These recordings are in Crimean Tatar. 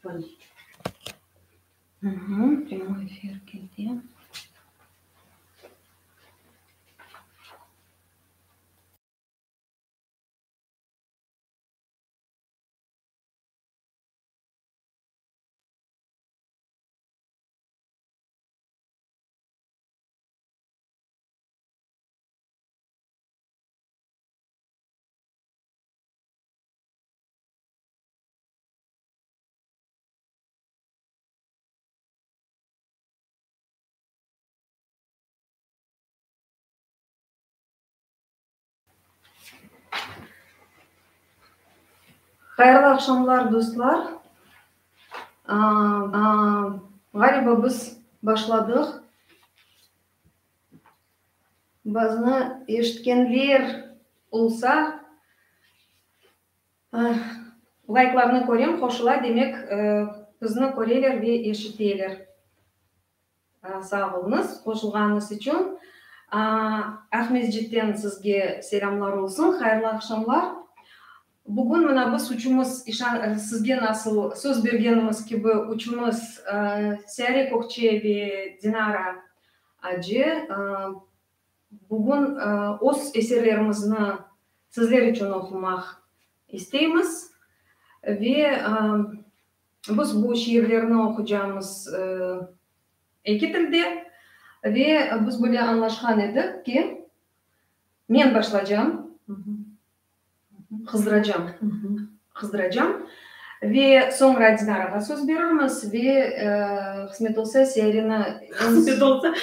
Prâmoy efir kete. Hayırlı aqşamlar, dostlar! Ğaliba, biz başladıq. Bizni eşitkenler olsa, layklarnı körem, qoşula, demek, bizni köreler ve eşiteler. Sağ oluñız, qoşulğanıñız içün. Aqmescitten sizge selâmlar olsun, hayırlı aqşamlar. Bugün mına biz üçümiz, sizge nasıl söz bergenimiz kibi, üçümiz, Siyare Kökçe ve Dinara Acı, bugün öz eserlerimizni sizler içün oqumaq isteymiz ve biz bu şiirlerni oqucamız eki tilde ve biz böyle añlaşqan edik ki, men başlacam, qızdıracam, qızdıracam ve soñra Dinarağa söz berirmiz ve qısmet olsa Siyareni Qısmet olsa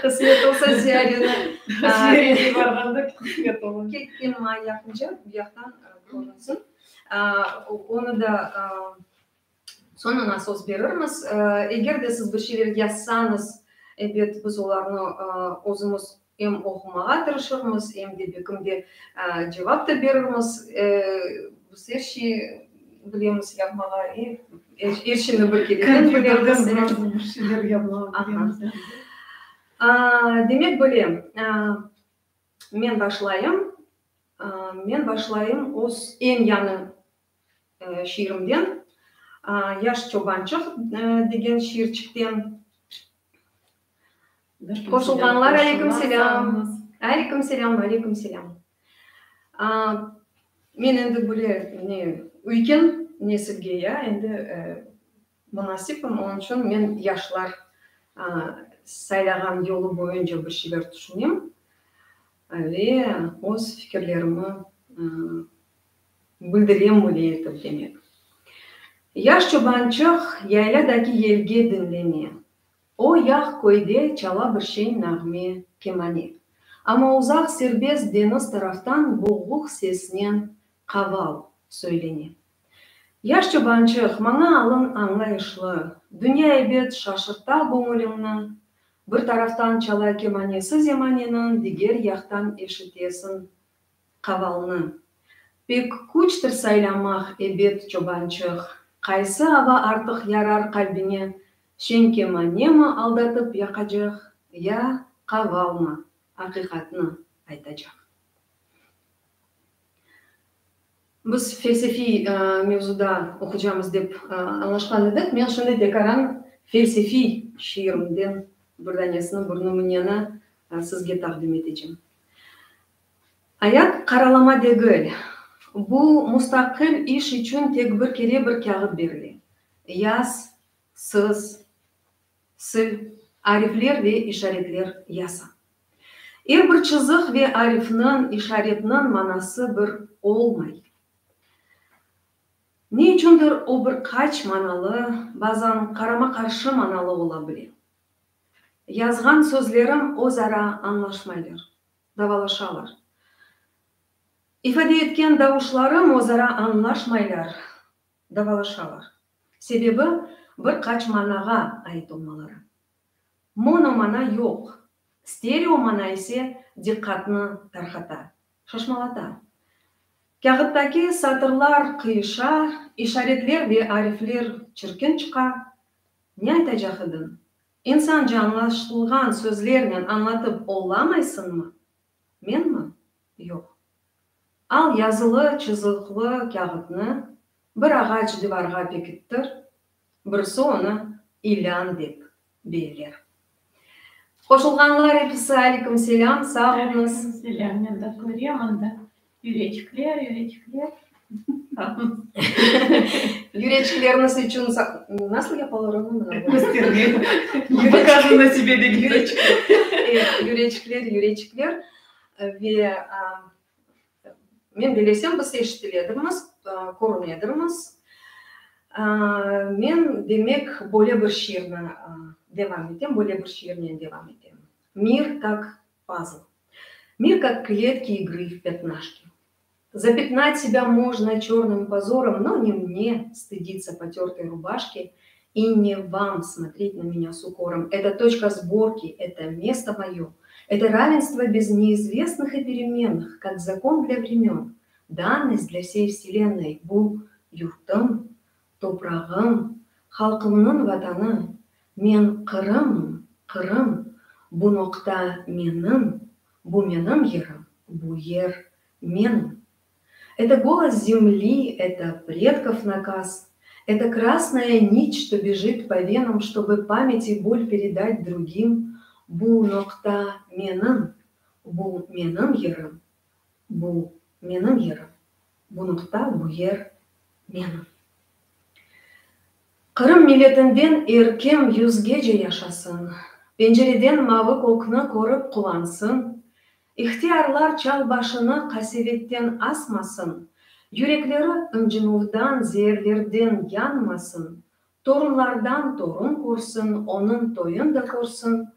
qısmet olsa Siyareni Siyarege barğanda qısmet olur. Ketken maña yaqınca bu yaqtan körünsin. Onı da soñuna söz berirmiz. Eger de siz bir şeyler yazsañız, ebet, biz olarnı özümiz em oqumağa tırışırmız, em de belkim de cevap da berirmiz. Biz er şey bilemiz yapmağa, er şeyni bir kereden bilemiz. Kompyuterden bir şeyler yapmağa bilemiz. Demek, böyle, men başlayım. Men başlayım öz eñ yañı şiirimden, Yaş çobançıq degen şiirçikten. Qoşulğanlar, aleyküm selâm. Aleyküm selâm, aleyküm selâm. Men endi böyle ne üyken nesilge ya endi munasipim, onıñ içün men yaşlar saylağan yolu boyunca bir şeyler tüşünem ve öz fikirlerimi bildirem böyle etip demek. Yaş çobançıq yayladaki yelge diñlene. O yaq köyde çala bir şeñ nağme, kemane. Amma uzaq serbest deñiz taraftan boğuq sesnen qaval söylene. Yaş çobançıq, maña alıñ añlayışlı, dünya ebet şaşırta göñüliñni. Bir taraftan çala kemanesi zemaneniñ, diger yaqtan eşitesiñ qavalnı. Pek küçtir saylamaq, ebet, çobançıq, qaysı ava artıq yarar qalbiñe, şeñ kemanemi aldatıp yaqacaq, ya qavalmı aqiqatnı aytacaq? Biz felsefiy mevzuda oqucamız dep añlaşqan edik. Men şimdi tekaran felsefiy şiirimden bir danesini, bir nümüneni sizge taqdim etecem. Ayat qaralama degil. Bu mustaqil iş içün tek bir kere bir kâğıt berile. Yaz, sız, sil, arifler ve işaretler yasa. Er bir çızıq ve arifniñ, işaretniñ manası bir olmay. Ne içündir o bir qaç manalı, bazan qarama-qarşı manalı ola bile. Yazğan sözlerim öz ara añlaşmaylar, davalaşalar. İfade etken davuşlarım öz ara añlaşmaylar, davalaşalar. Sebebi, bir qaç manağa ait olmaları. Mono mana yoq, stereo mana ise diqqatnı tarqata, şaşmalata. Kâğıttaki satırlar qıyışa, işaretler ve arifler çirkin çıqa. Ne aytacaq ediñ? İnsanca añlaşılğan sözlernen añlatıp olamaysıñmı? Menmi? Yoq. Al yazılı, çızıqlı kâğıtnı. Bir ağaç divarğa pekittir, Birisi onı ilân dep beller. Qoşulğanlar episi aleyküm selâm, sağ oluñız. Aleyküm selâm, men de körem anda yüreçikler, yüreçikler. Yüreçikleriniz içün nasıl yapalar onı mına böyle? Köstermek. Pokazı na sebe degen. Yüreçikler, yüreçikler ve Men bilesem, biz eşitiledirmiz, körünedirmiz. Men, demek, böyle bir şiirni devam etem, böyle bir şiirnen devam etem. Mir kak pazl. Mir kak kletki igry v pâtnaşki. Zapyatnat sebâ mojno çörnım pozorom, no ne mne stıditsa potörtoy rubaşki i ne vam smotret na menâ s ukorom. Eto toçka sborki, eto mesto moyo, eto ravenstvo bez neizvestnıh i peremennih, kak zakon dlâ vremön, dannost dlâ vsey vselennoy, bu yurtum, toprağım, halqımnıñ vatanı, men Qırımım, Qırım, bu noqta menim, bu menim yerim, bu yer menim. Eto golos zemli, eto predkov nakaz, eto krasnaya nit, çto bejit po venam, çtobı pamât i bol peredat drugim, bu noqta menim, bu menim yerim, bu menim yerim, bu noqta, bu yer menim. Qırım milletinden er kim yüzgece yaşasın, pencereden mavı kökni körip quvansın, ihtiyarlar çal başını qasevetten asmasın, yürekleri ıncınuvdan, zeerlerden yanmasın, torunlardan torun körsin, onıñ toyun da körsin,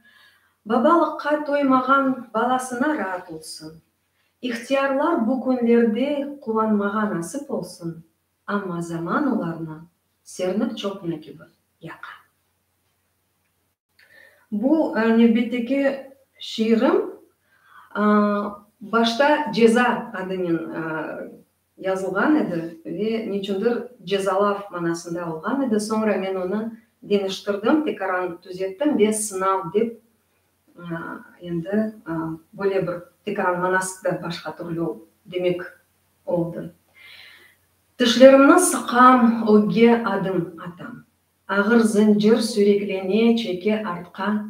babalıqqa toymağan balasına raat olsun, ihtiyarlar bu künlerde quvanmağa nasip olsun, amma zaman olarnı sernik çöpni kibi yaqa. Bu nevbetteki şiirim başta Ceza adınen yazılğan edi ve neçündir cezalav manasında olğan edi. Soñra men onı deñiştirdim, tekaran tüzettim ve Sınav dep endi böyle bir tekaran manası da başqa türlü demek oldı. Tişlerimni sıqam, ögge adım atam. Ağır zıncır süreklene, çeke artqa.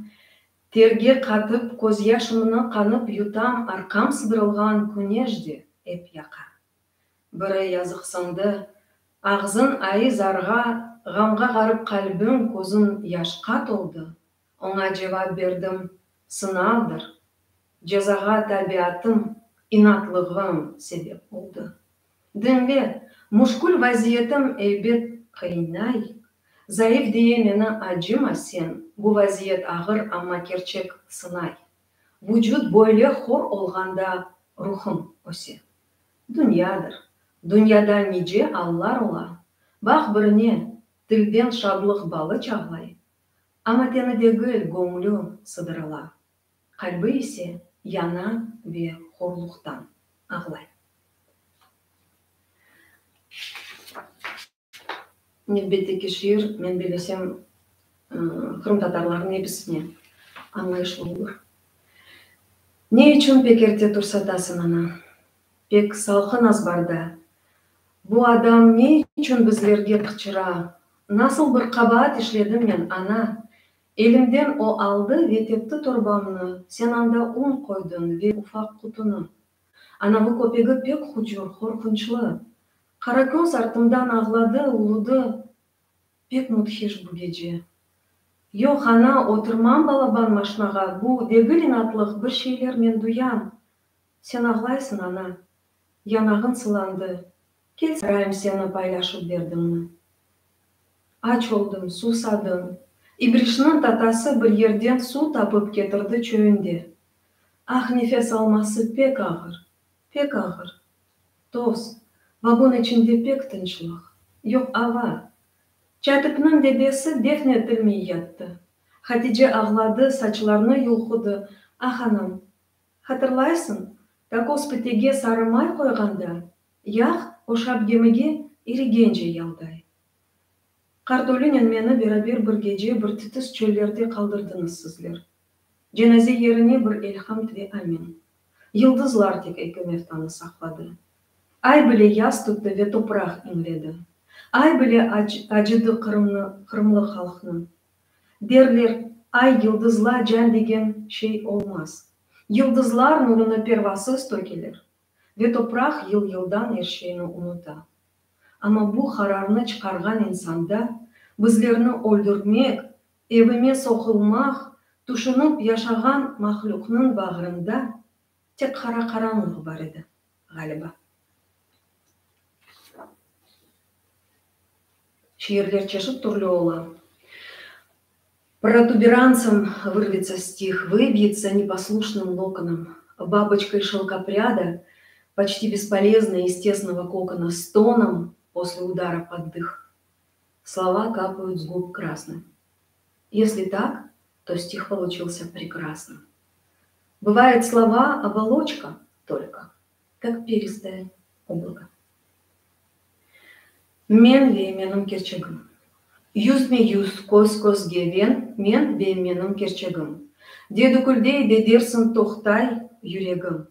Terge qatıp, közyaşımnı qanıp yutam, arqam sıdırılğan küneş de ep yaqa. Biri yazıqsındı, ağzıñ ai-zarğa, ğamğa ğarip qalbiñ, közüñ yaşqa toldı, oña cevap berdim, sınavdır, cezağa tabiatım, inatlığım sebep oldı. Diñle, müşkül vaziyetim eybet qıynay, zayıf diye meni acıma sen, bu vaziyet ağır, amma kerçek sınay, vucut böyle hor olğanda ruhum öse. Dünyadır, dünyada nice allar ola, baq birine, tilden şadlıq balı çağlay, amma teni degil, göñlü sıdırıla, qalbi ise yana ve horluqtan ağlay. Nevbetteki şiir, men bellesem, qırımtatarlarnıñ episine añlayışlı olur. Ne içün pek erte tursatasıñ, ana? Pek salqın azbarda. Bu adam ne içün bizlerge qıçıra? Nasıl bir qabaat işledim men, ana? Elimden o aldı ve tepti torbamnı, sen anda un qoydıñ ve ufaq qutunı. Anavı köpegi pek hucur, qorqunçlı. Qaraköz artımdan ağladı, uludı. Pek müthiş bu gece. Yoq, ana, oturmam balaban maşnağa, bu degil inatlıq, bir şeyler men duyam. Sen ağlaysıñ, ana. Yanağıñ sılandı. Kel sarayım seni paylaşıp derdiñni. Aç oldım, susadım. İbrişniñ tatası bir yerden suv tapıp ketirdi çöyünde. Ah, nefes alması pek ağır, pek ağır. Toz, vagon içinde pek tınçlıq, yoq ava. Çatipniñ dedesi defn etilmey yattı. Hatice ağladı, saçlarını yulqudı, Ah, anam, hatırlaysıñ, takoz pitege sarı may qoyğanda, yağ oşap gemige irigence yalday. Qart ölünen meni beraber bir gece bir titis çöllerde qaldırdıñız sizler. Cenaze yerine bir elhamd ve amin. Yıldızlar tek eki mevtanı saqladı. Ay bile yas tuttı ve topraq iñledi. Ay bile acıdı qırımnı, qırımlı halqnı. Derler, ay-yıldızla can degen şey olmaz. Yıldızlar nurunı pervasız tökeler ve topraq yıl-yıldan er şeyni unuta. Amma bu qararnı çıqarğan insanda bizlerni öldürmek, evime soqulmaq tüşünip yaşağan mahlüqnıñ bağrında tek qara qaranlıq bar edi, ğaliba. Şiirler çeşit türlü ola. Protuberantsam vırvется stih, vıbьется neposlušным lokonom, Бабочкой шелкопряда, почти бесполезной из тесного кокона, Стоном после удара под дых. Слова капают с губ красным. Если так, то стих получился прекрасным. Бывает слова оболочка только, как перистое облако. Men ve menim kerçegim. Yüzme-yüz, köz-közge men ve menim kerçegim. De düküldey, de dersiñ toqtay yüregim.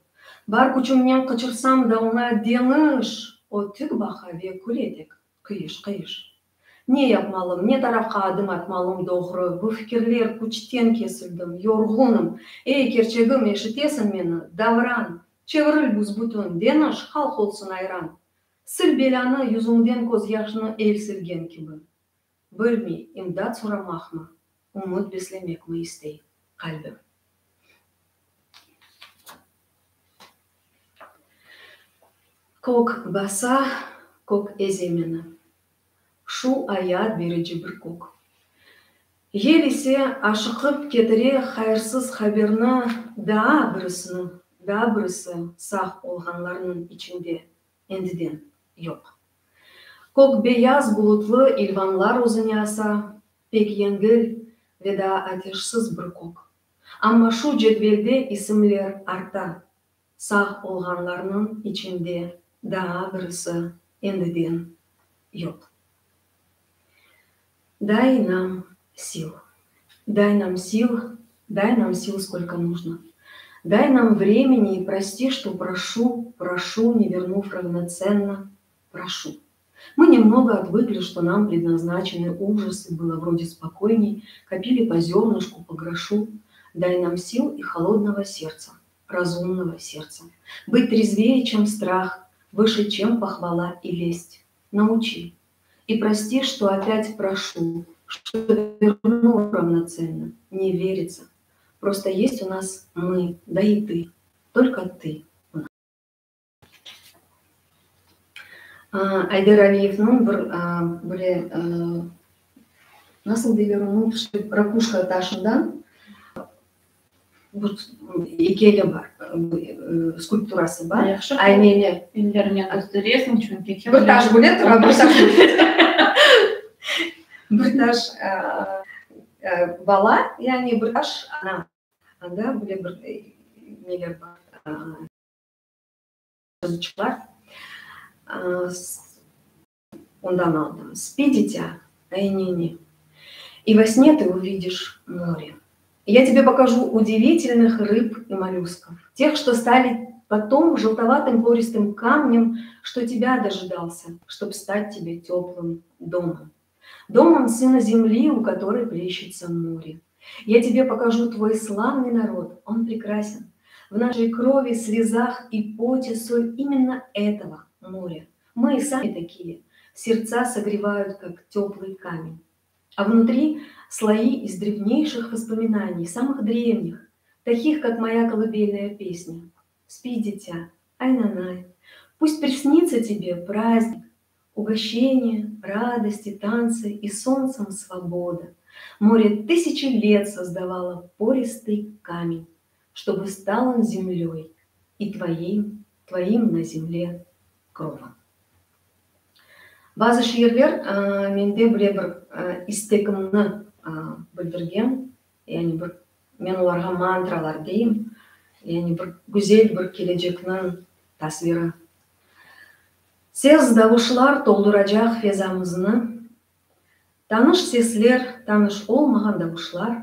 Bar küçümnen qıçırsam da oña Deñiş! O tik baqa ve küle tek qıyış-qıyış. Ne yapmalım, ne tarafqa adım atmalım doğru, bu fikirler küçten kesildim, yorğunım. Ey, kerçegim, eşitesiñ meni, davran, çeviril büs-bütün, deñiş, halq olsun ayran. Sil belânı yüzüñden közyaşnı el silgen kibi. Bilmey, imdat soramaqmı, ümüt beslemekmi istey qalbim. Kök basa, kök eze meni, şu ayat berici bir kök. Yel ise aşıqıp ketire hayırsız haberni daa birisini, daa birisi sağ olğanlarnıñ içinde endiden yoq. Kök beyaz bulutlı ilvanlar özüne asa, pek yengil ve daa ateşsiz bir kök. Amma şu cedvelde isimler arta, sağ olğanlarnıñ içinde daa birisi endiden yoq. Day nam sil, day nam sil, day nam sil skolko nujno, day nam vremeni i prosti, çto proşu, proşu, ne vernuv ravnotsenno, proşu. Mı nemnogo otvıkli, çto nam prednaznaçenı ujası, bylo vrode spokoyney, kopili po zörnışku, po groşu. Day nam sil i holodnogo serdtsa, razumnogo serdtsa, bıtь trezveye, çem strah, vışe, çem pohvala i lest. Nauçi. I prosti, çto opât proşu, çto vernu ravnotsenno, ne veritsâ. Prosto yest u nas mı, da i tı, tolko tı u nas. Ayder Aliyevniñ bir böyle, nasıl deyler onı, rakuşka taşından bir eykeli bar, skulpturası bar. Yahşı, Ayneli. Ellerinen kösteresiñ, çünki kim Bir taş böyle tura, bir taş bir taş bala, yani bir taş ana. Anda böyle bir neler bar, yazıçıqlar. Ondan aldım. Spi, ditâ, ayneni, i vo sne tı uvidiş more. Ya tebe pokaju udivitelnıh rıb i mollüskov, teh, çto stali potom jeltovatım poristım kamnem, çto tebâ dojidalsâ, çtob stat tebe töplım domom. Domom sına zemli, u kotoroy plişçetsâ more. Ya tebe pokaju tvoy slavnıy narod, on prekrasen. V našey krovi, slezah i pote sol imenno etogo morâ. Mı i sami takiye, serdtsa sogrevayut, kak töplıy kamen. A vnutri sloi iz drevneyşih vospominaniy, samıh drevnih, takih, kak moya kolıbelnaya pesnâ. Spi, ditâ, aynanay, pust prisnitsâ tebe prazdnik, ugoşçeniye, radosti, tantsı i solntsem svoboda. More tısyaçi let sozdavalo poristıy kamen, çtobı stal on zemlöy i tvoim, tvoim na zemle krovom. Bazı şiirler mende bile bir istegimni bildirgen, yani bir, men olarğa mantralar deyim, yani bir güzel bir kelecekniñ tasviri. Ses davuşlar tolduracaq fezamıznı, tanış sesler, tanış olmağan davuşlar,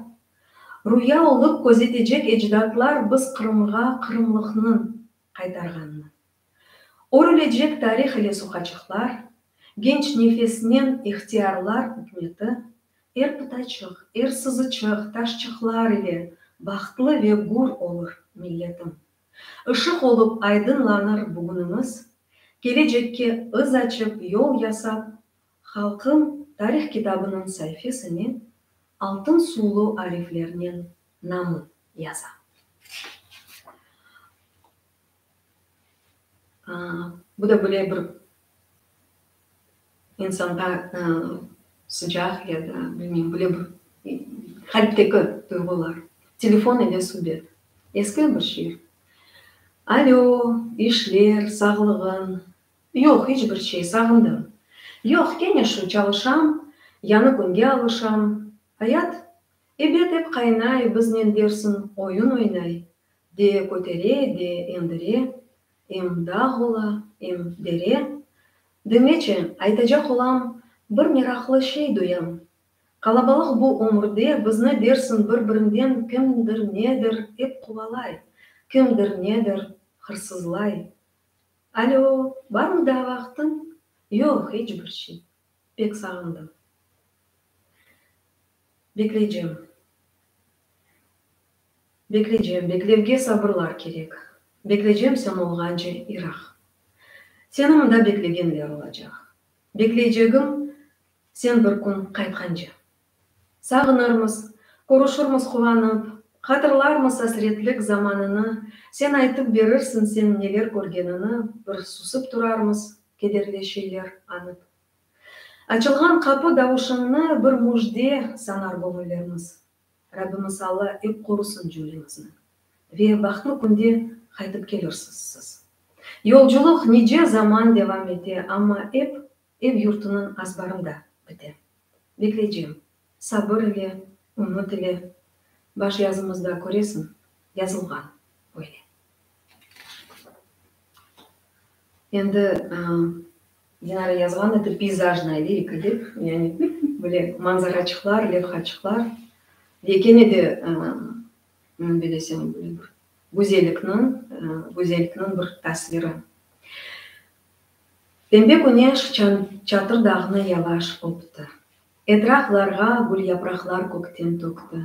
ruya olıp közetecek ecdatlar biz Qırımğa qırımlıqnıñ qaytarğanını. Örülecek tarih ile soqaçıqlar. Genç nefesnen ihtiyarlar ükmeti, Er pıtaçıq, er sızıçıq, taşçıqlar ile Bahtlı ve gür olur milletim. Işıq olıp aydınlanır bugünimiz, Kelecekke ız açıp, yol yasap, Halqım tarih kitabınıñ saifesine Altın suvlu ariflernen namın yaza. Bu da böyle bir insanğa sıcaq ya da, bilmeyim, böyle bir qalpteki duyğular. Telefon ile subet. Eski bir şiir. Alo, işler, sağlığıñ? Yoq, iç bir şey, sağındım. Yoq, kene şu, çalışam, yañı künge alışam. Ayat, ebet, ep qaynay, biznen dersiñ oyun oynay, de kötere, de endire, em dağ ola, em dere. Diñleçi, aytacaq olam, bir meraqlı şey duyam. Qalabalıq bu ömürde bizni dersiñ bir-birinden kimdir nedir ep quvalay, kimdir nedir hırsızlay. Alo, barmı daa vaqtıñ? Yoq, iç bir şey. Pek sağındım. Bekleycem. Bekleycem, beklevge sabırlar kerek. Bekleycem sen olğance iraq. Seni mında beklegenler olacaq. Bekleycegim sen bir kün qaytqance. Sağınırmız, körüşirmiz quvanıp, Hatırlarmız asretlik zamanını, Sen aytıp berirsiñ sen neler körgenini, Bir susıp turarmız kederli şeyler añıp. Açılğan qapı davuşıñnı bir müjde sanar göñüllerimiz. Rabbimiz Alla ep qorusın cümlemizni. Ve bahtlı künde qaytıp kelirsiz siz. Yolculıq nice zaman devam ete, amma ep ev yurtunıñ azbarında bite. Bekleycem, sabır ile, ümüt ile, baş yazımızda köresiñ, yazılğan öyle. Endi Dinara yazğan edi, peyzajnaya lirika dep, yani böyle manzaraçıqlar, levhaçıqlar ve kene de, men bilesem, böyle bir güzellikniñ, güzellikniñ bir tasviri. Pembe küneş Çatır Dağnı yavaş öpti. Etraflarğa gülyapraqlar kökten tökti.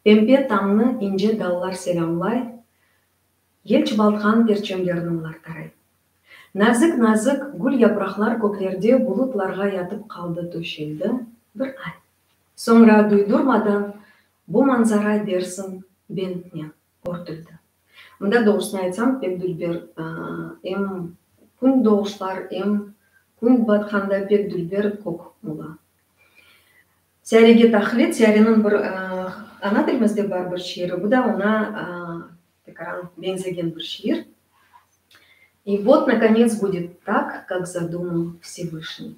Pembe tañnı ince dallar selâmlay, Yel çıbaltqan perçemlerni olar taray. Nazik-nazik gülyapraqlar köklerde bulutlarğa yatıp qaldı töşeldi bir ay. Soñra duydurmadan bu manzara dersiñ bentnen örtüldi. Mında doğrusını aytsam, pek dülber em kün doğuşlar, em kün batqanda pek dülber kök ola. Siyarege taqlit, Siyareniñ bir ana tilimizde bar bir şiiri, bu da oña tekaran beñzegen bir şiir. И vot, nakonets, budet tak, kak zadumал Vsevyşniy.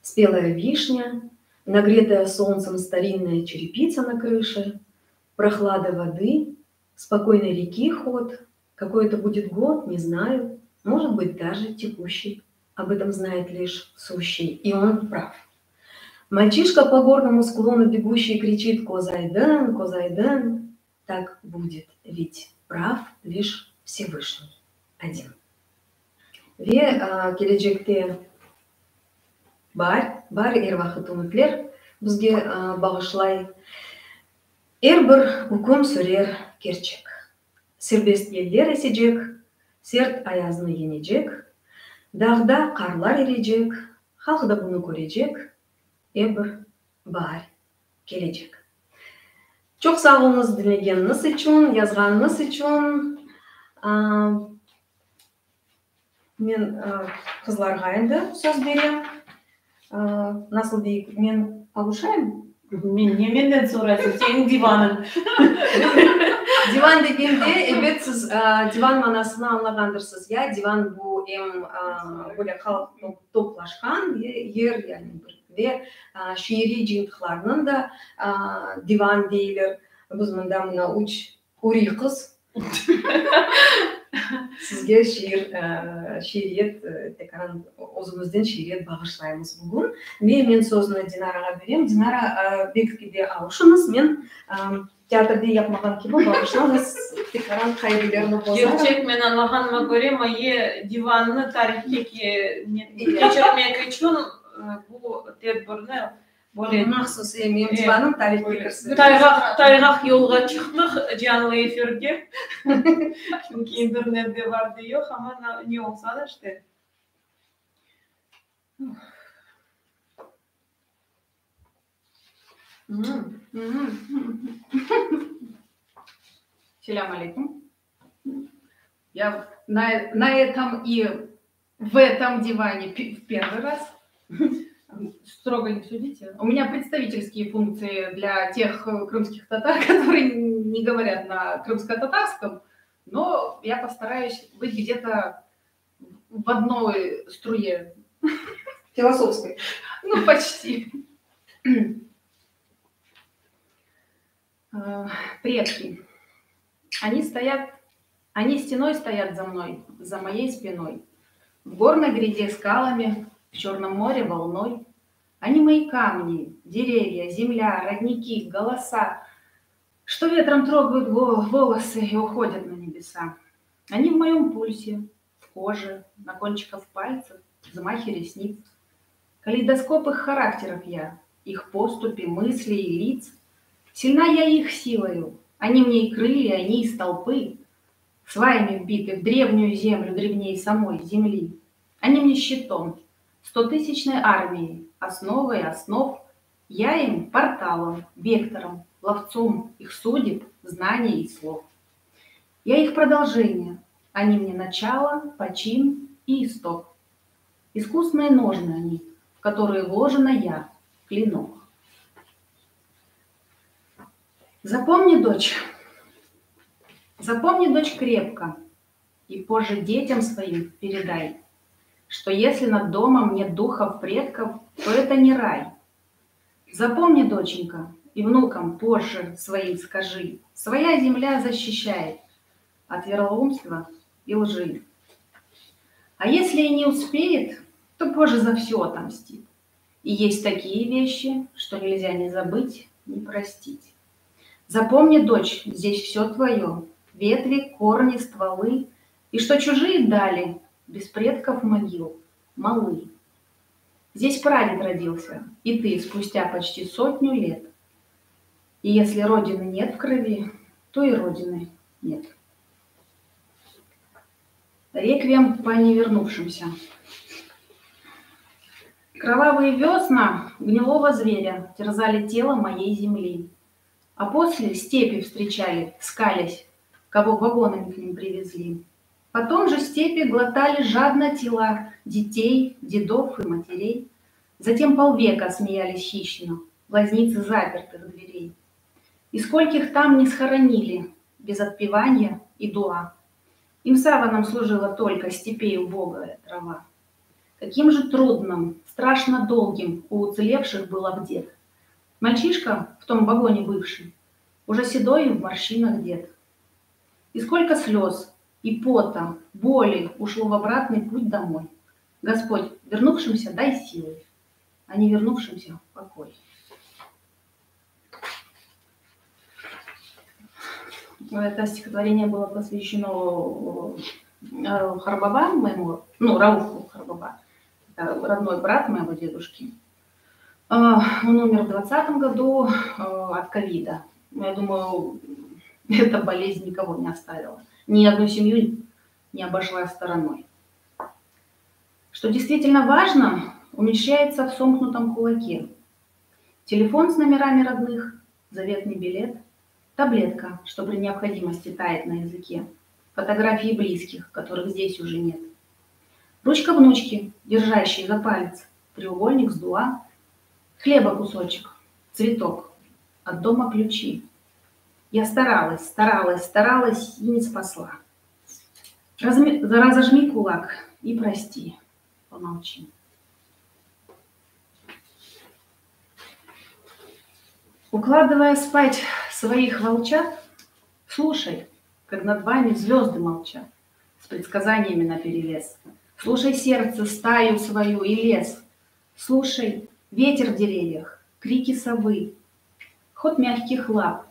Spelaya vişnâ, nagretaya solntsem starinnaya çerepitsa na krışe, prohlada vodı, spokoynoy reki hod, kakoy eto budet god, ne znayu, mojet bıt daje tekuşiy, ob etom znayet liş suşiy, i on prav. Malçişka po gornomu sklonu beguşiy kriçit köz aydın, köz aydın, tak budet, ved prav liş Vsevyşniy odin. Ve kelecekte baar, baar er vaqıt ümütler bizge bağışlay. Er bir üküm sürer kerçek. Serbest yeller esecek, sert ayaznı yeñecek, dağda qarlar irecek, halq da bunı körecek, er bir baar kelecek. Çoq sağ oluñız diñlegeniñiz içün, yazğanıñız içün. Men qızlarğa endi söz berem. Nasıl deyik, men avuşayım? Men, ne menden soraysıñ, seniñ divanıñ. Divan degende, ebet, siz divan manasını añlağandırsız, ya? Divan bu em böyle halq toplaşqan yer, yani bir ve şiiriy cıyıntıqlarnıñ da divan deyler. Biz mında mına üç uriy qız sizge şiir, şiiriyet tekaran özümizden şiiriyet bağışlaymız bugün. Ve men sözni Dinarağa berem. Dinara, belki de alışıñız, men teatrde yapmağan kibi bağışlañız, tekaran qaidelerni bozarım. Kerçek, men añlağanıma köre, Maye divannı tarihke keçirmek içün. bu tedbirni böyle Mahsus mcbanıñ tarihke kirsettik. Tayğaq, tayğaq yolğa çıqtıq canlı efirge, çünki internet de bar de yoq, amma ne olsa da işte. Selâm aleyküm. Я на, на этом и в этом диване в первый раз. Строго не судите. У меня представительские функции для тех крымских татар, которые не говорят на крымско-татарском, но я постараюсь быть где-то в одной струе. Философской. Ну, почти. Предки. Они стоят, они стеной стоят за мной, за моей спиной. В горной гряде скалами, в Черном море волной. Они мои камни, деревья, земля, родники, голоса, что ветром трогают волосы и уходят на небеса. Они в моем пульсе, в коже, на кончиках пальцев, взмахе ресниц. Калейдоскоп их характеров я, их поступи, мысли и лиц. Сильна я их силою, они мне и крылья, они и столпы, сваями вбиты в древнюю землю, древней самой земли. Они мне щитом, стотысячной армией, основой основ. Я им порталом, вектором, ловцом их судеб, знаний и слов. Я их продолжение, они мне начало, почин и исток. Искусные ножны они, в которые вложена я, клинок. Запомни, дочь, запомни, дочь, крепко, и позже детям своим передай, что если над домом нет духов предков, то это не рай. Запомни, доченька, и внукам позже своим скажи, своя земля защищает от вероломства и лжи. А если и не успеет, то позже за все отомстит. И есть такие вещи, что нельзя ни забыть, ни простить. Запомни, дочь, здесь все твое, ветви, корни, стволы, и что чужие дали, без предков могил, малы. Здесь прадед родился, и ты спустя почти 100 лет. И если родины нет в крови, то и родины нет. Реквием по невернувшимся. Кровавые весна гнилого зверя терзали тело моей земли. А после степи встречали, скалясь, кого вагонами к ним привезли. Потом же степи глотали жадно тела детей, дедов и матерей. Затем полвека смеялись хищно глазницы запертых дверей. И скольких там не схоронили без отпевания и дуа. Им саваном служила только степей убогая трава. Каким же трудным, страшно долгим у уцелевших был обдет. Мальчишка, в том вагоне бывший, уже седой и в морщинах дед. И сколько слез и пота, боли ушло в обратный путь домой. Господь, вернувшимся дай силы, а не вернувшимся покой. Это стихотворение было посвящено Харбаба, моему, ну, Рауфу Харбаба, это родной брат моего дедушки. Он умер в двадцатом году от ковида. Я думаю, эта болезнь никого не оставила. Ни одну семью не обошла стороной. Что действительно важно, умещается в сомкнутом кулаке. Телефон с номерами родных, заветный билет, таблетка, что при необходимости тает на языке, фотографии близких, которых здесь уже нет. Ручка внучки, держащей за палец, треугольник с дуа, хлеба кусочек, цветок, от дома ключи. Я старалась, старалась, старалась и не спасла. Разожми кулак и прости, помолчи. Укладывая спать своих волчат, слушай, как над вами звезды молчат, с предсказаниями наперевес. Слушай сердце, стаю свою и лес. Слушай ветер в деревьях, крики совы, ход мягких лап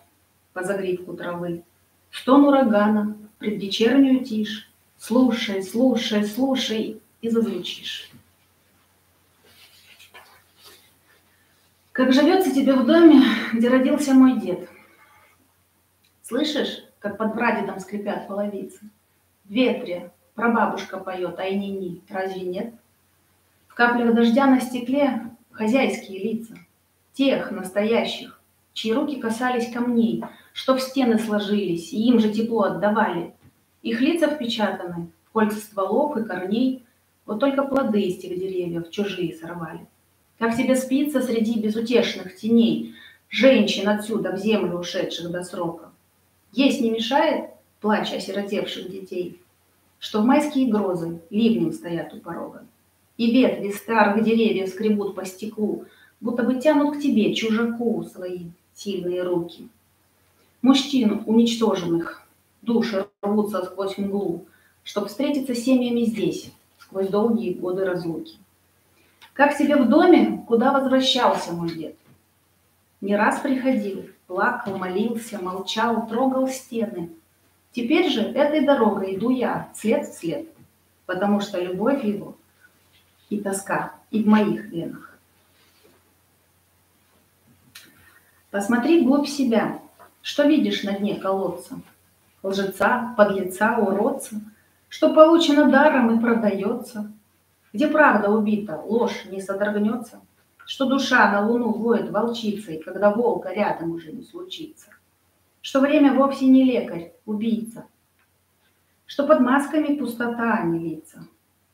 по загривку травы, стон урагана, предвечернюю тишь. Слушай, слушай, слушай и зазвучишь. Как живется тебе в доме, где родился мой дед? Слышишь, как под прадедом скрипят половицы? В ветре прабабушка поет, ай-ни-ни, разве нет? В каплях дождя на стекле хозяйские лица, тех настоящих, чьи руки касались камней, что в стены сложились и им же тепло отдавали. Их лица впечатаны в кольца стволов и корней, вот только плоды из тех деревьев чужие сорвали. Как тебе спится среди безутешных теней женщин отсюда в землю ушедших до срока? Есть не мешает плач осиротевших детей, что в майские грозы ливнем стоят у порога, и ветви старых деревьев скребут по стеклу, будто бы тянут к тебе, чужаку, свои сильные руки. Мужчин уничтоженных души рвутся сквозь мглу, чтоб встретиться с семьями здесь, сквозь долгие годы разлуки. Как тебе в доме, куда возвращался мой дед? Не раз приходил, плакал, молился, молчал, трогал стены. Теперь же этой дорогой иду я, след в след, потому что любовь его и тоска и в моих венах. Посмотри вглубь себя, что видишь на дне колодца? Лжеца, подлеца, уродца, что получено даром и продается, где правда убита, ложь не содрогнется, что душа на луну воет волчицей, когда волка рядом уже не случится, что время вовсе не лекарь, убийца, что под масками пустота, а не лица,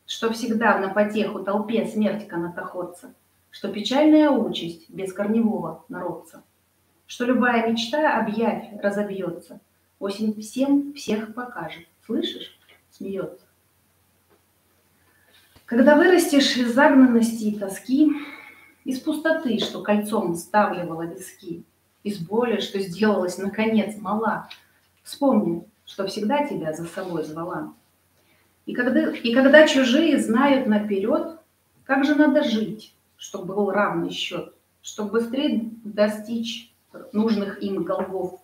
что всегда на потеху толпе смерть канатоходца, что печальная участь без корневого народца, что любая мечта объявь разобьется, осень всем всех покажет, слышишь, смеется. Когда вырастешь из загнанности и тоски, из пустоты, что кольцом ставливала виски, из боли, что сделалась, наконец, мала, вспомни, что всегда тебя за собой звала. И когда чужие знают наперед, как же надо жить, чтобы был равный счет, чтобы быстрее достичь нужных им голгоф,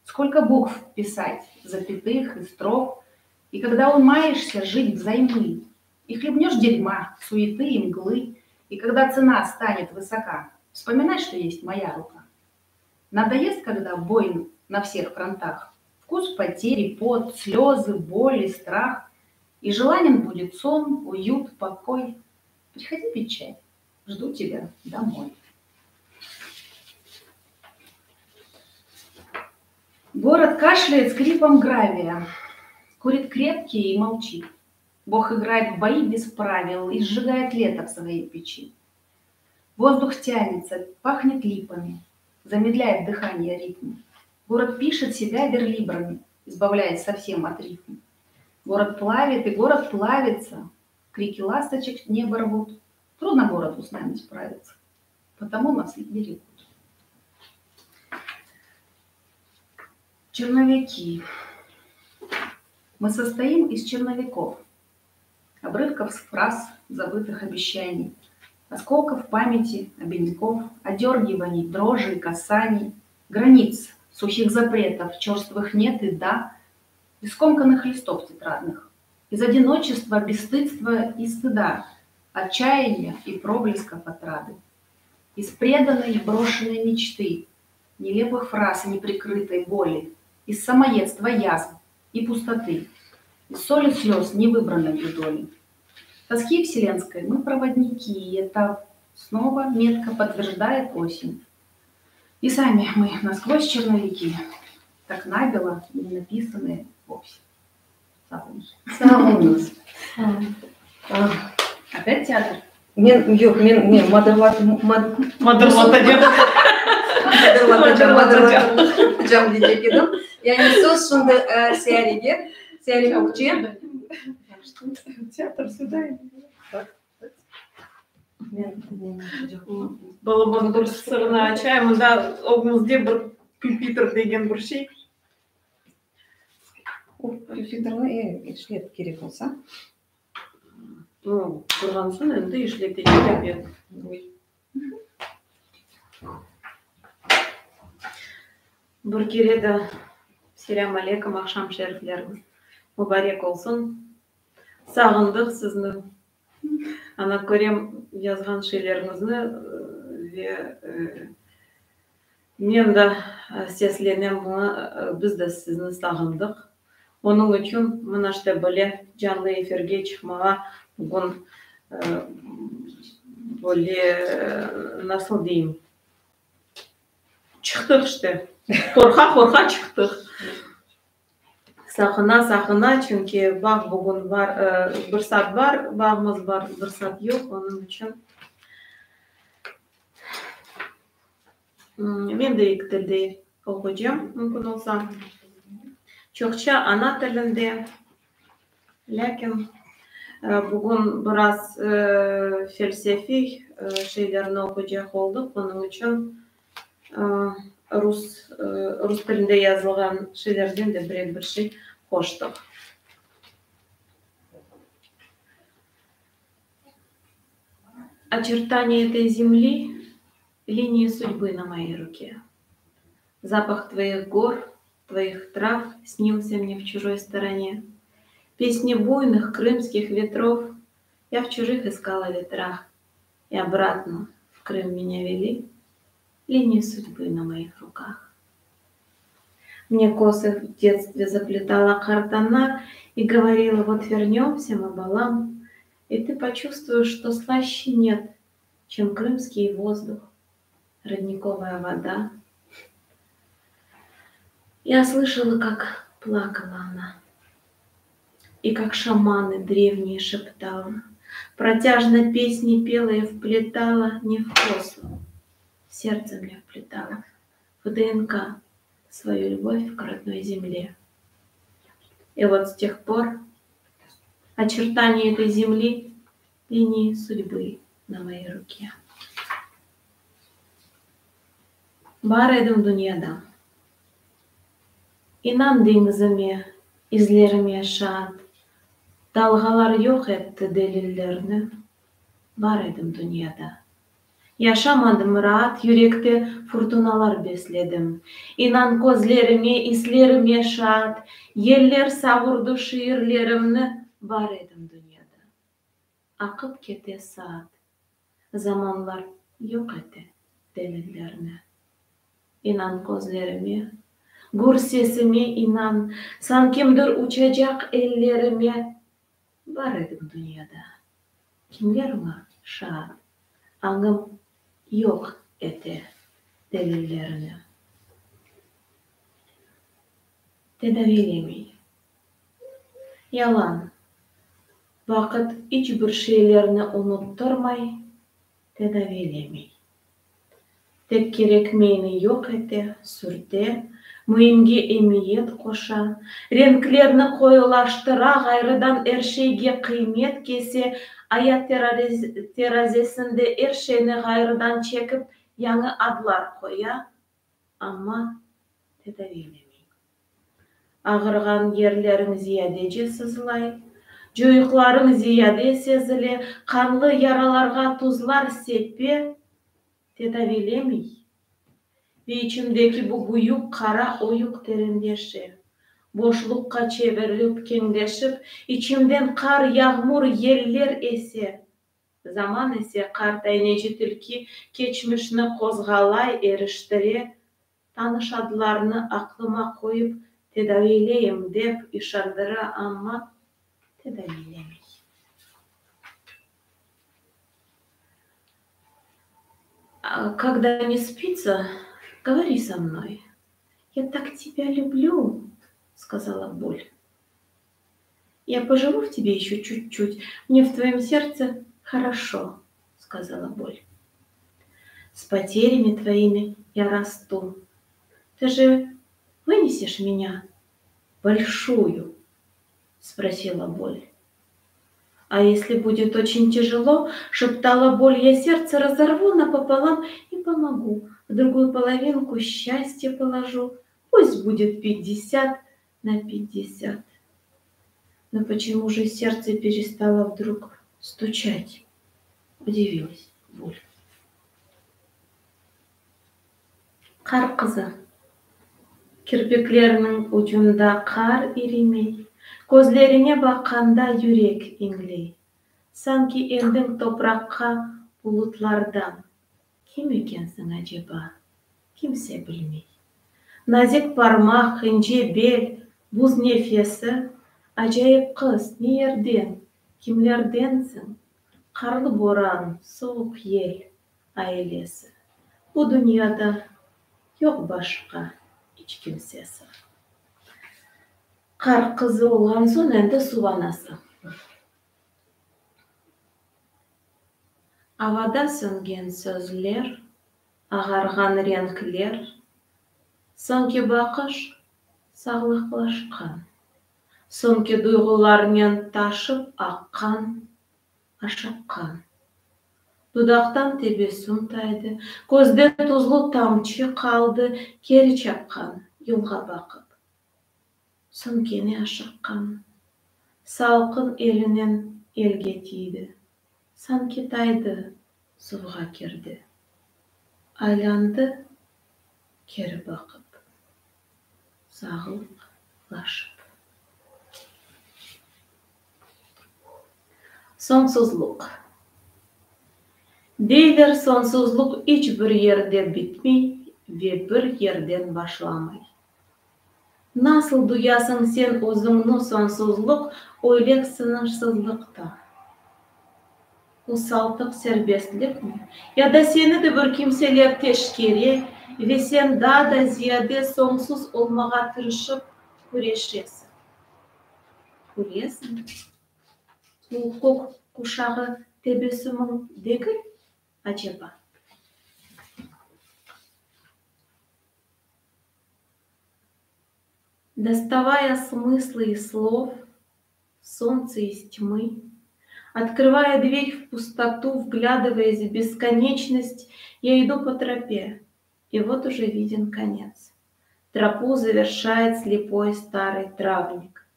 сколько букв писать, запятых и строф, и когда умаешься жить взаймы, и хлебнешь дерьма, суеты и мглы, и когда цена станет высока, вспоминай, что есть моя рука. Надоест, когда бой на всех фронтах, вкус потери, пот, слезы, боль и страх, и желанен будет сон, уют, покой. Приходи пить чай, жду тебя домой. Город кашляет скрипом гравия, курит крепкие и молчит. Бог играет в бои без правил и сжигает лето в своей печи. Воздух тянется, пахнет липами, замедляет дыхание ритм. Город пишет себя верлибрами, избавляясь совсем от рифм. Город плавит, и город плавится, крики ласточек небо рвут. Трудно городу с нами справиться, потому нас и берегут. Черновики. Мы состоим из черновиков, обрывков фраз, забытых обещаний, осколков памяти, обиняков, одергиваний, дрожи и касаний, границ, сухих запретов, черствых нет и да, из скомканных листов тетрадных, из одиночества, бесстыдства и стыда, отчаяния и проблесков отрады, из преданной и брошенной мечты, нелепых фраз и неприкрытой боли, из самоедства язв и пустоты, из соли слез невыбранной доли. Тоски вселенской мы проводники, и это снова метко подтверждает осень. И сами мы насквозь черновики, так набело не написанные вовсе. Sağ oluñız. Опять театр? Men yoq, men ne Madırlatacaq. Madırlatacaq deycek edim. Yani söz şimdi Seyarege, Seyare Kökçe. Театр сюда. Balaban bir sırnı açayım, mında ögümizde bir püpitr degen bir şey. O püpitrni işlet kerek olsa. Nu, qurğan soñ endi işletecek ebet. Bir kere de selâm aleyküm, aqşam şerifleriñiz mubarek olsun. Sağındıq sizni. Ana, körem yazğan şeyleriñizni. Ve men de seslenem buña, biz de sizni sağındıq. Onıñ içün mına işte böyle canlı efirge çıqmağa bugün böyle, nasıl deyim, çıqtıq işte, qorqa-qorqa çıqtıq. Saqına-saqına, çünki bağ bugün bar, bir saat bar, bağımız bar, bir saat yoq, onıñ içün. Men de eki tilde oquycam, mümkün olsa. Çoqça ana tilinde, lâkin bugün biraz felsefiy şeylerni oquycaq oldıq, onıñ içün rus rus tilinde yazılğan şeylerden de birer bir şey qoştıq. Oçertaniya etoy zemli, liniyi sudbı na moyey ruke. Zapah tvoih gor, tvoih trav snilsâ mne v çujoy storone. Pesni buynych krımskih vetrov ya v çujih iskala vetrah, i obratno v Krım menya veli linii sudbı na moih rukah. Mne kosı v detstve zapletala qartana i govorila, vot vernemsâ mı, balam, i tı poçuvstvuyeş, çto slaşçe net, çem krımskiy vozduh, rodnikovaya voda. Ya slışala, kak plakala ona, i kak şamanı drevniye şeptala, protâjno pesni pela i vpletala ne v kosu, v serdtse mne vpletala, v DNK svoyu lübov k rodnoy zemle. I vot s teh por oçertaniya etoy zemli linii sudbı na moyey ruke. Bar edim dünyada. İnan deñizime, izlerime şaat, Dalğalar yoq etti delillerni, Bar edim dünyada. Yaşamadım raat, Yürekte furtunalar besledim. İnan közlerime, islerime şaat, Yeller savurdı şiirlerimni, Bar edim dünyada. Aqıp kete saat, Zamanlar yoq ete delillerni. İnan közlerime, gür sesime inan, Sankimdir uçacaq ellerime, Bar edim dünyada. Kimler oña şaat, Añım yoq ete delillerini. Tedaviylemey. Yalan. Vaqıt iç bir şeylerni unuttırmay, tedaviylemey. Tek kerekmeyni yoq ete, sürte, müimge emiyet qoşa, renklerni qoyulaştıra, ğayrıdan er şeyge qıymet kese, ayat terazesinde er şeyni ğayrıdan çekip, yañı adlar qoya, amma tedaviylemey. Ağırğan yerleriñ ziyadece sızlay, coyuqlarıñ ziyade sezile, qanlı yaralarğa tuzlar sepe, tedaviylemey. Ve içimdeki bu büyük qara oyuq terenleşe, boşluqqa çevirilip keñleşip, içimden qar, yağmur, yeller ese. Zaman ise, qart ayneci tilki, keçmişni qozğalay, eriştire, tanış adlarnı aqlıma qoyıp, tedaviyleyim dep işandıra, amma tedaviylemey. Kogda ne spitsa, govori so mnoy. Ya tak tebâ lüblü, skazala bol. Ya pojivu v tebe eşço çut-çut, mne v tvoyom serdtse horoşo, skazala bol. S poteryami tvoimi ya rastu. Tı je vıneseş menya bolşuyu, sprosila bol. A esli budet oçen tâjelo, şeptala bol, ya serdtse razorvu napopolam i pomogu, v druguyu polovinku sçastye položu, pust budet pyatdesyat na pyatdesyat. No poçemu je serdtse perestalo vdrug stuçat? Udivilas bol. Qar qızı. Kirpikleriniñ ucunda qar irimey, Közleriñe baqqanda yürek iñley. Sanki endiñ topraqqa bulutlardan. Kim ekensiñ aceba, kimse bilmey. Nazik parmaq, ince bel, buz nefesi, Acayip qız, ne yerden, kimlerdensiñ? Qarlı boran, suvuq yel ailesi, Bu dünyada yoq başqa iç kimsesi. Qar qızı olğan soñ endi suv anası. Avada söngen sözler, ağarğan renkler, Soñki baqış, sağlıqlaşqan, Soñki duyğularnen taşıp aqqan, aşıqqan. Dudaqtan tebessüm taydı, közde tuzlu tamçı qaldı, Keri çapqan, yolğa baqıp, soñ kene aşıqqan. Salqın elinen elge tiydi, sanki taydı, suvğa kirdi. Aylandı keri baqıp, sağlıqlaşıp. Soñsuzluq. Deyler, soñsuzluq iç bir yerde bitmey ve bir yerden başlamay. Nasıl duyasıñ sen özüñni soñsuzluq öyle sıñırsızlıqta? Bu saltıq serbestlikmi, ya da seni de bir kimseler teşkere ve sen daa da ziyade soñsuz olmağa tırışıp küreşesiñ? Külesiñ? Bu kök quşağı tebessümiñ degil, aceba? Доставая смыслы из слов, солнце из тьмы, Открывая дверь в пустоту, вглядываясь в бесконечность, я иду по тропе, и вот уже виден конец. Тропу завершает слепой старый травник.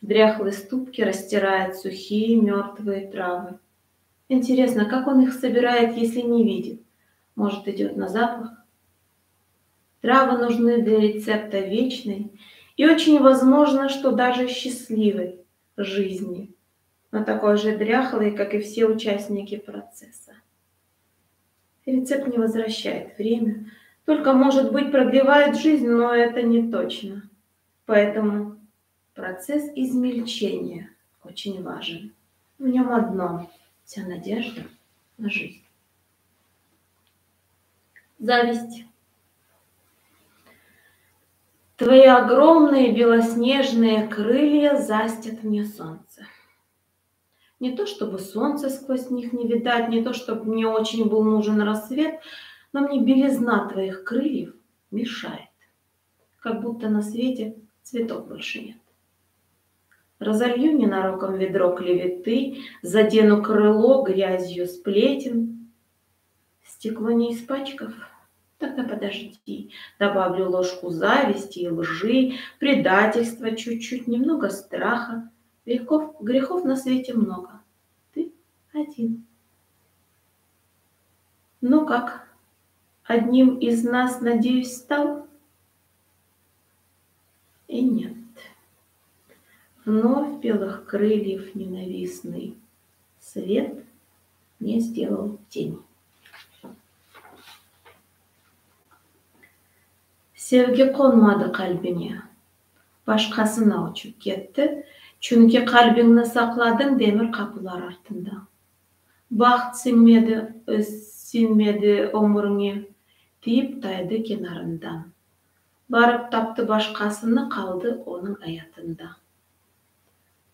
В дряхлой ступке растирает сухие мертвые травы. Интересно, как он их собирает, если не видит? Может, идет на запах? Травы нужны для рецепта вечной и очень возможно, что даже счастливой жизни, но такой же дряхлой, как и все участники процесса. Рецепт не возвращает время, только, может быть, продлевает жизнь, но это не точно. Поэтому процесс измельчения очень важен. В нем одном вся надежда на жизнь. Зависть. Твои огромные белоснежные крылья застят мне солнце. Не то чтобы солнце сквозь них не видать, не то чтобы мне очень был нужен рассвет, но мне белизна твоих крыльев мешает, как будто на свете цветов больше нет. Разолью ненароком ведро клеветы, задену крыло грязью сплетен. Стекло не испачкав, тогда подожди, добавлю ложку зависти и лжи, предательства чуть-чуть, немного страха. Грехов, грехов на свете много, ты один. Ну как, одним из нас, надеюсь, стал? И нет. Вновь белых крыльев ненавистный свет не сделал тень. Sevgi qonmadı qalbiñe, Başqasına uçıp ketti, Çünki qalbiñni saqladıñ demir qapular artında. Baht siñmedi, siñmedi ömüriñe, Tiyip taydı kenarından. Barıp taptı başqasını, qaldı onıñ ayatında.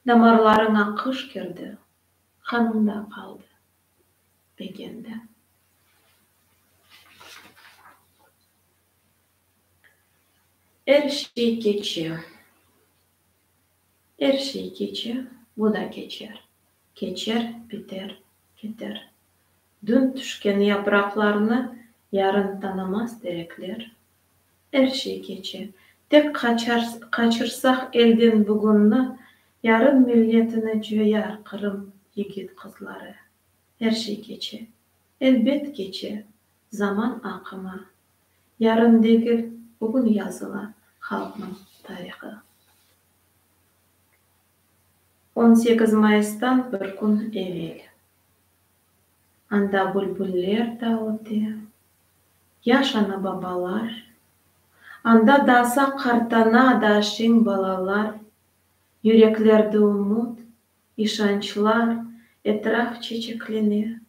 Damarlarıña qış kirdi, qanıñda qaldı, begendi. Er şey keçe, er şey keçe, bu da keçer, Keçer, biter, keter. Dün tüşken yapraqlarnı yarın tanımaz terekler. Er şey keçe, tek qaçırsaq elden bugünni, Yarın milletini coyar Qırım yigit-qızları. Er şey keçe, elbet keçe, zaman aqımı. Yarın degil, bugün yazıla halqnıñ tarihı. On sekiz mayıstan bir kün evel. Anda bülbuller da öte. Yaş ana-babalar. Anda daa sağ qartana, daa şeñ balalar. Yüreklerde ümüt, işançlar, etraf çeçeklene.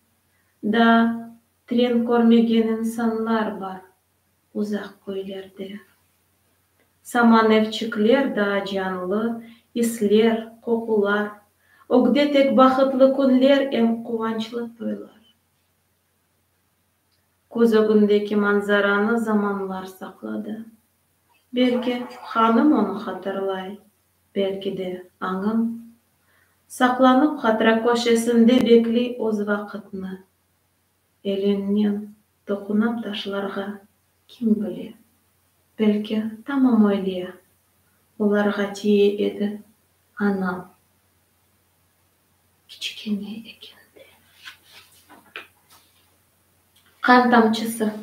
Daa tren körmegen insanlar bar uzaq köylerde. Saman evçikler daa canlı, isler, qoqular. Ögde tek bahıtlı künler em quvançlı toylar. Köz ögündeki manzaranı zamanlar saqladı. Belki, hanım onı hatırlay, belki de, añım. Saqlanıp hatıra köşesinde bekley öz vaqıtnı. Elimnen toqunam taşlarğa, kim bile, belki, tamam öyle olarğa tiye edi anam kiçkene ekende. Qan tamçısı.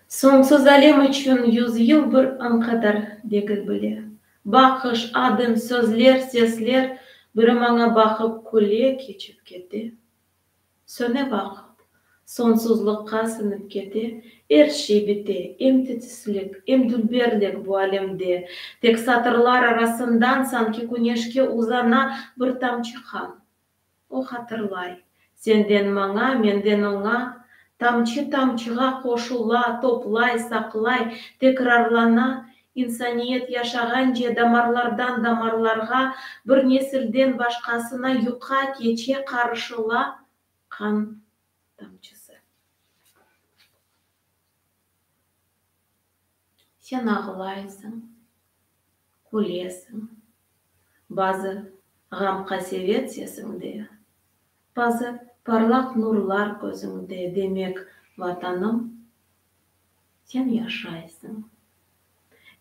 Soñsuz alem içün yüz yıl bir an qadar degil bile. Baqış, adım, sözler, sesler, biri maña baqıp küle, keçip kete. Söne vaqıt, soñsuzlıqqa siñip kete, er şey bite, em tetislik, em dülberlik bu alemde, tek satırlar arasından sanki küneşke uzana bir tamçı qan. O hatırlay, senden maña, menden oña, tamçı tamçığa qoşula, toplay, saqlay, tekrarlana, insaniyet yaşağance damarlardan damarlarğa, bir nesilden başqasına yuqa, keçe, qarışıla qan tamçısı. Sen ağlaysıñ, külesiñ, bazı ğam-qasevet sesiñde, bazı parlaq nurlar közüñde, demek, Vatanım, sen yaşaysıñ.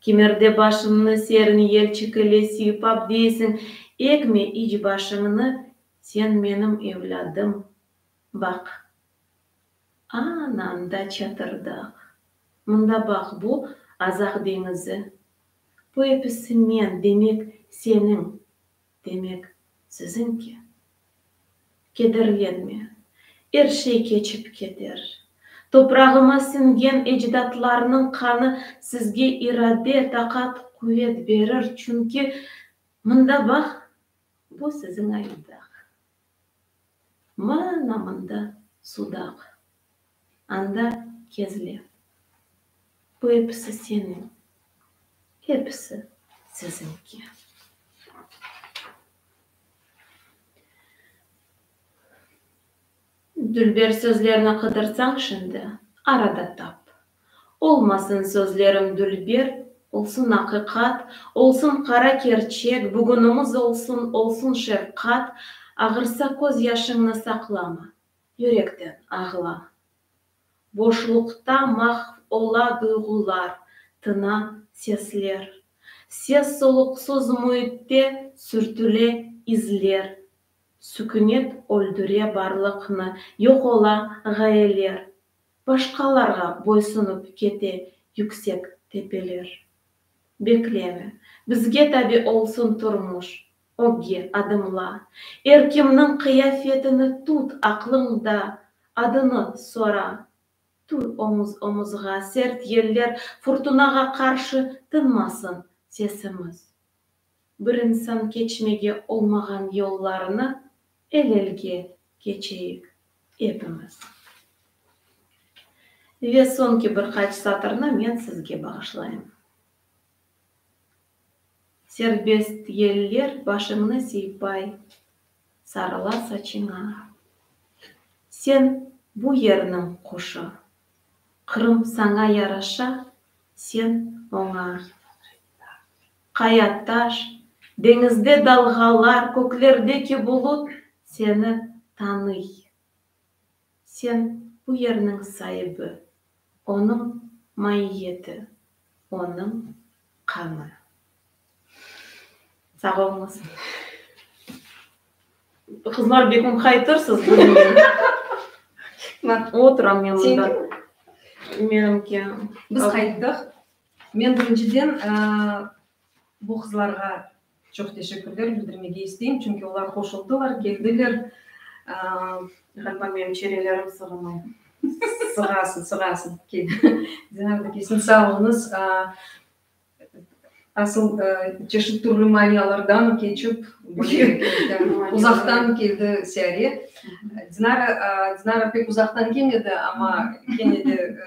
Kimerde başımnı serin yelçik ile sıypap deysiñ, Egme iç başıñnı, sen menim evlâdım, baq, ana anda Çatırdağ, mında baq, bu Azaq deñizi, bu episi men, demek, seniñ, demek, siziñki. Kederlenme, er şey keçip keter. Toprağıma siñgen ecdatlarnıñ qanı sizge irade, taqat, quvet berir, çünki, mında baq, bu siziñ Ayudağ, mına mında Sudaq, anda Kezlev, bu episi seniñ, episi siziñki. Dülber sözlerni qıdırsañ şimdi, ara da tap. Olmasın sözlerim dülber, olsun aqiqat, olsun qara kerçek, bugünimiz olsun, olsun şefqat, ağırsa közyaşıñnı saqlama, yürekten ağla. Boşluqta mahv ola duyğular, tına sesler. Ses-soluqsız müitte sürtüle izler. Sükünet öldüre barlıqnı, yoq ola ğayeler, Başqalarğa boysunıp kete yüksek tepeler. Bekleme, bizge tabi olsun turmuş, ögge adımla. Er kimniñ qıyafetini tut aqlıñda, adını sora. Tur omuz-omuzğa, sert yeller, furtunağa qarşı tınmasın sesimiz. Bir insan keçmege olmağan yollarnı el-elge keçeyik epimiz. Ve soñki bir qaç satırnı men sizge bağışlayım. Serbest yeller başıñnı sıypay, sarıla saçıña. Sen bu yerniñ quşı, Qırım saña yaraşa, sen oña. Qaya-taş, deñizde dalğalar, köklerdeki bulut seni tanıy. Sen bu yerniñ saibi, onıñ maiyeti, onıñ qanı. Sağ oluñız. Qızlar, bek muqaytırsız bugün. Oturam men mında. Menimki. Biz qayttıq. Men birinciden bu qızlarğa çoq teşekkürler bildirmege isteyim, çünki olar qoşuldılar, keldiler. Ğaliba menim çerelerim sığmay. Sığasın, sığasın. Dinara da kelsin. Sağ oluñız. Asıl çeşit türlü manialardan keçip, uzaqtan keldi Siyare. Dinara, Dinara pek uzaqtan kelmedi, amma kene de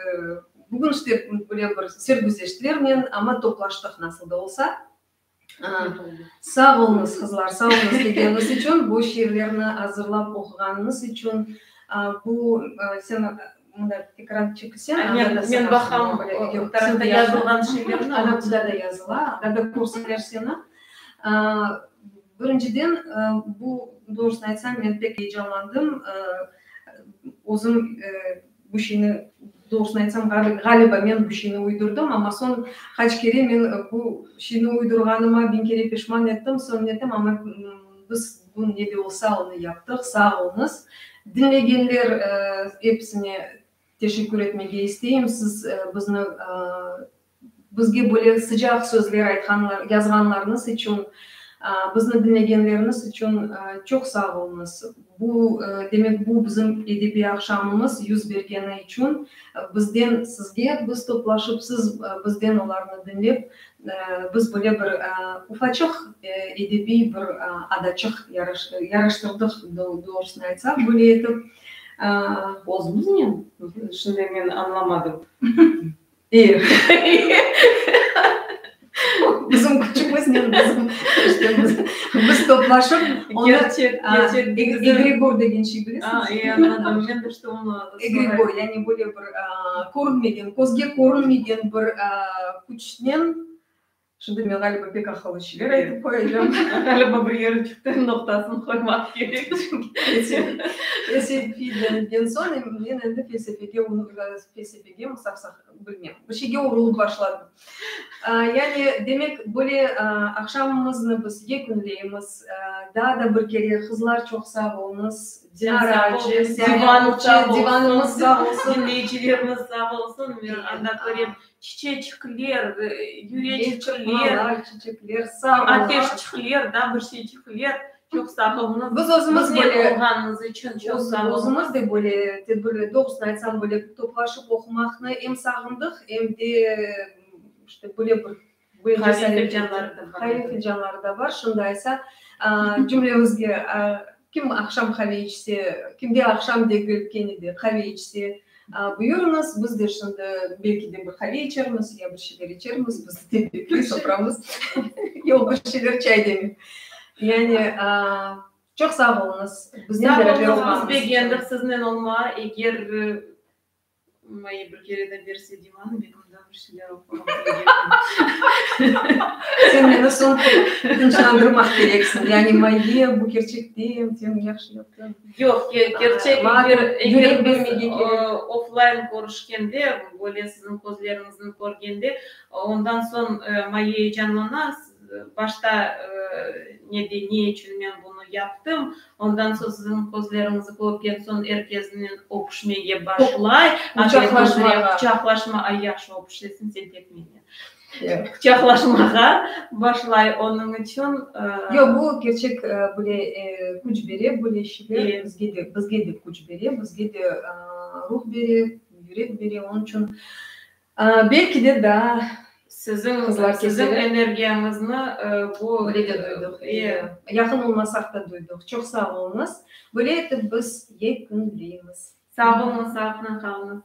bugün işte böyle bir sergüzeştlernen, amma toplaştıq nasıl da olsa. Sağ oluñız, qızlar, sağ oluñız kelgeniñiz içün, bu şiirlerni azırlap oquğanıñız içün. Bu, sen mında ekran çekilsen, anda da Men baqam, o tarafta yazılğan şeylerni. Ana bunda da yazıla, anda da körseler seni. Birinciden, bu, doğrusını aytsam, men pek eyecanlandım. Özüm bu şeyni, doğrusını aytsam, ğaliba men bu şeyni uydurdım, amma soñ qaç kere men bu şeyni uydurğanıma biñ kere peşman ettim, soñ netim, amma biz bu ne de olsa onı yaptıq, sağ oluñız. Diñlegenler episine teşekkür etmege isteyim, siz bizni bizge böyle sıcaq sözler aytqanlar, yazğanlarıñız içün, bizni diñlegenleriñiz içün çoq sağ oluñız. Bu, demek, bu bizim edebiy aqşamımız yüz bergeni içün bizden sizge, biz toplaşıp, siz bizden olarnı diñlep, biz böyle bir ufaçıq edebiy bir adaçıq yaraştırdıq, doğrusını aytsaq, böyle etip. Özümiznen? Şimdi men añlamadım. E. Bizim küçümiznen bizim, işte biz, biz toplaşıp, onı, Kerçek, kerçek. Egregor degen şey bilesiñiz? A, e, añladım. Men de işte onı Egregor, yani böyle bir körünmegen, közge körünmegen bir küçnen Şimdi men, ğaliba, pek aqıllı şeyler aytıp qoyacam. Ğaliba, bir yeriçikten noqtasını qoymaq kerek, çünki. Felsefiy denilgen soñ, men endi felsefege, felsefege saq-saq bilmem, bir şeyge urulıp başladım. Yani, demek, böyle aqşamımıznı biz yekünleymiz. Daa da bir kere, qızlar, çoq sağ oluñız. Dinara acı, divanımız sağ olsun. Diñleyicilerimiz sağ olsun. Men anda körem, Çiçeçikler, yüreçikler, çiçekler, sağ olun. Ateşçikler, da bir şeyçikler. Çoq sağ oluñız. Biz özümiz böyle olğanıñız içün çoq sağ oluñız. Özümiz de böyle tedbirler, doğrusını aytsam, böyle toplaşıp oqumaqnı em sağındıq, em de işte böyle bir Qave filcanları da bar. Qave filcanları da bar. Şimdi aysa, cümlemizge kim aqşam qave içse, kimde aqşam degil, kene de qave içse, Buyurıñız, biz de şimdi belki de bir qave içermiz, ya bir şeyler içermiz, biz de bekley soframız. Yoq, bir şeyler çay demek. Yani, çoq sağ oluñız, biznen beraber olğanıñız içün. Biz begendik siznen olmağa, eger Maye bir kere de berse divanı, men ondan bir şeyler oqurım. Sen meni soñ tınçlandırmaq kereksiñ. Yani Maye, bu kerçekten, sen yahşı yaptıñ. Yoq, kerçek, eger, eger biz offline körüşkende, böyle siziñ közleriñizni körgende, ondan soñ Maye eyecanlana, başta ne dey, ne içün men bunı yaptım, ondan soñ siziñ közleriñizi körgen soñ er kesnen öpüşmege başlay, Quçaqlaşmağa. Quçaqlaşma, ay yahşı öpüşesiñ sen tek menen. Quçaqlaşmağa başlay, onıñ içün. Yoq, bu kerçek böyle küç bere, böyle şeyler bizge de, bizge de küç bere, bizge de ruh bere, yürek bere, onıñ içün belki de daa Siziñ, siziñ energiyañıznı bu. Böyle de duydıq, yaqın olmasaq da duydıq. Çoq sağ oluñız. Böyle etip biz yekünleymiz. Sağ oluñız, sağlıqnen qalıñız.